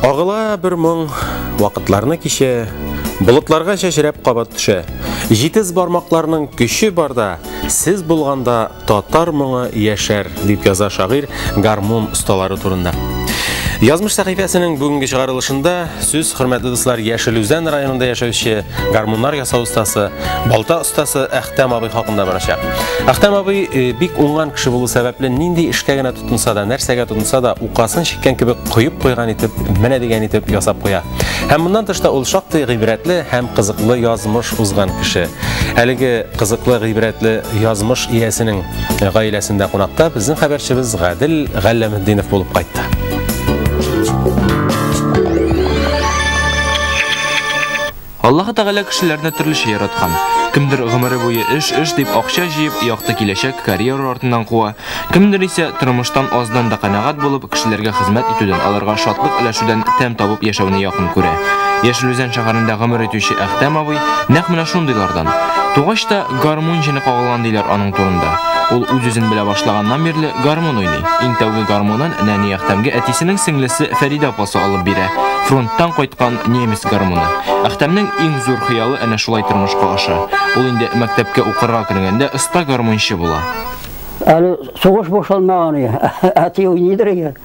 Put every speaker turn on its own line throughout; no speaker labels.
Агыла бер моң, вакытларны кичә, болытларга чәчрәп кабат төшә. Җитез бармакларның көче барда, сез булганда татар моңы яшәр, дип яза шагыйрь гармун осталары турында. Язмыш сәхифәсенең бүгенге чыгарылышында сүз, хөрмәтле дуслар, Яшел Үзән районында яшәүче гармуннар ясау остасы, балта остасы Әхтәм абый хакында барачак. Әхтәм абый э, бик уңган кеше булу сәбәпле нинди эшкә генә тотынса да, нәрсәгә тотынса да, укасын чиккән кебек коеп куйган итеп, менә дигән итеп ясап куя. Һәм моннан тыш та ул шактый гыйбрәтле һәм кызыклы язмыш узган кеше. Әлеге кызыклы гыйбрәтле язмыш иясенең гаиләсендә кунакта безнең хәбәрчебез Гадел Галләметдинов булып кайтты.
Аллаһы Тәгалә кешеләрне төрлечә яраткан. Кемдер гомере буе эш, эш дип акча җыеп, якты киләчәк, карьера артыннан куа. Кемдер исә тормыштан аздан да канәгать булып, кешеләргә хезмәт итүдән, аларга шатлык өләшүдән тәм табып яшәүне якын күрә. Яшел Үзән шәһәрендә гомер итүче Әхтәм абый нәкъ менә шундыйлардан. Тугач та гармун җене кагылган диләр аның турында. Ул үз-үзен белә башлаганнан бирле гармун уйный. Иң тәүге гармунын нәни Әхтәмгә әтисенең сеңлесе Фәридә апасы алып бирә. Фронттан кайткан немец гармуны. Әхтәмнең иң зур хыялы әнә шулай тормышка аша. Ул инде мәктәпкә укырга кергәндә оста гармунчы була.
Әле сугыш башланмаган иде. Әти уйныйдыр иде.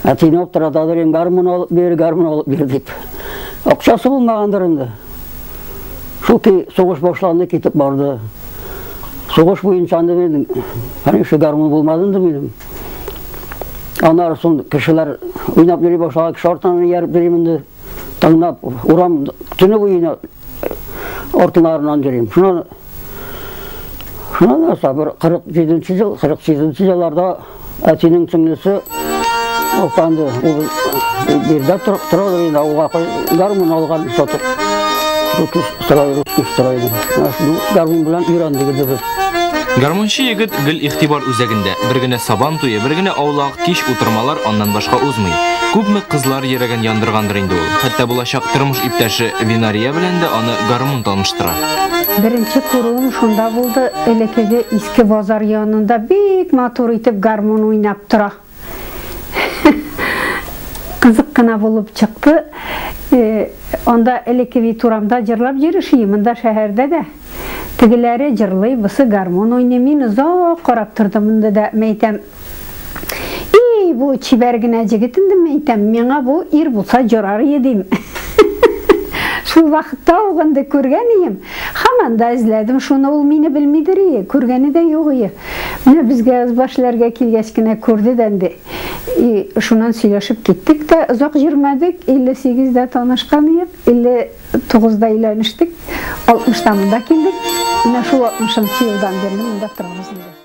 Әтине аптыратадыр инде, гармун алып бир, гармун алып бир дип. Акчасы булмагандыр инде. Шул ки сугыш башланды, китеп барды. Сугыш буенча инде минем, конечно, гармун булмады инде минем. Аннары соң кешеләр уйнап йөри башлаган, кеше артыннан ияреп йөрим инде. Тыңлап, урам төне буена артыннарынан йөрим. Шуннан Шуннан нәрсә, бер 47 ел, 48 елларда әтинең сеңлесе Офанды, ул бирдә торадыр инде, авылга гармун алган сатып. Русский строй, русский строй. Гармун белән өйрәндек инде без.
Гармунчы егет гел игътибар үзәгендә. Бер генә сабан туе, бер генә аулак кич утырмалар аннан башка узмый. Күпме кызлар йөрәген яндыргандыр инде ул. Хәтта булачак тормыш иптәше Винария белән дә аны гармун таныштыра.
Беренче күрүем шунда булды, элеккеге иске базар янында бик матур итеп гармун уйнап тора. Кызык кына булып чыкты. Э, анда элекке бит урамда җырлап йөрүши, монда шәһәрдә дә. Тегеләре җырлый, бусы гармун уйный. Мин озак карап тордым инде дә, мәйтәм. И, бу чибәр генә җегет инде, мәйтәм, миңа бу ир булса җорар иде дим. Шул вакытта ук инде күргән ием. Һаман да эзләдем шуны, ул мине белмидер ие, күргәне дә юк ие. Менә безгә Ызбашләргә килгәч кенә күрде дә инде. И, шуннан сөйләшеп киттек тә, озак йөрмәдек, 58 дә танышкан иек, 59 да өйләнештек, 60 та монда килдек. Менә шул 60 нчы елдан бирле монда торабыз инде.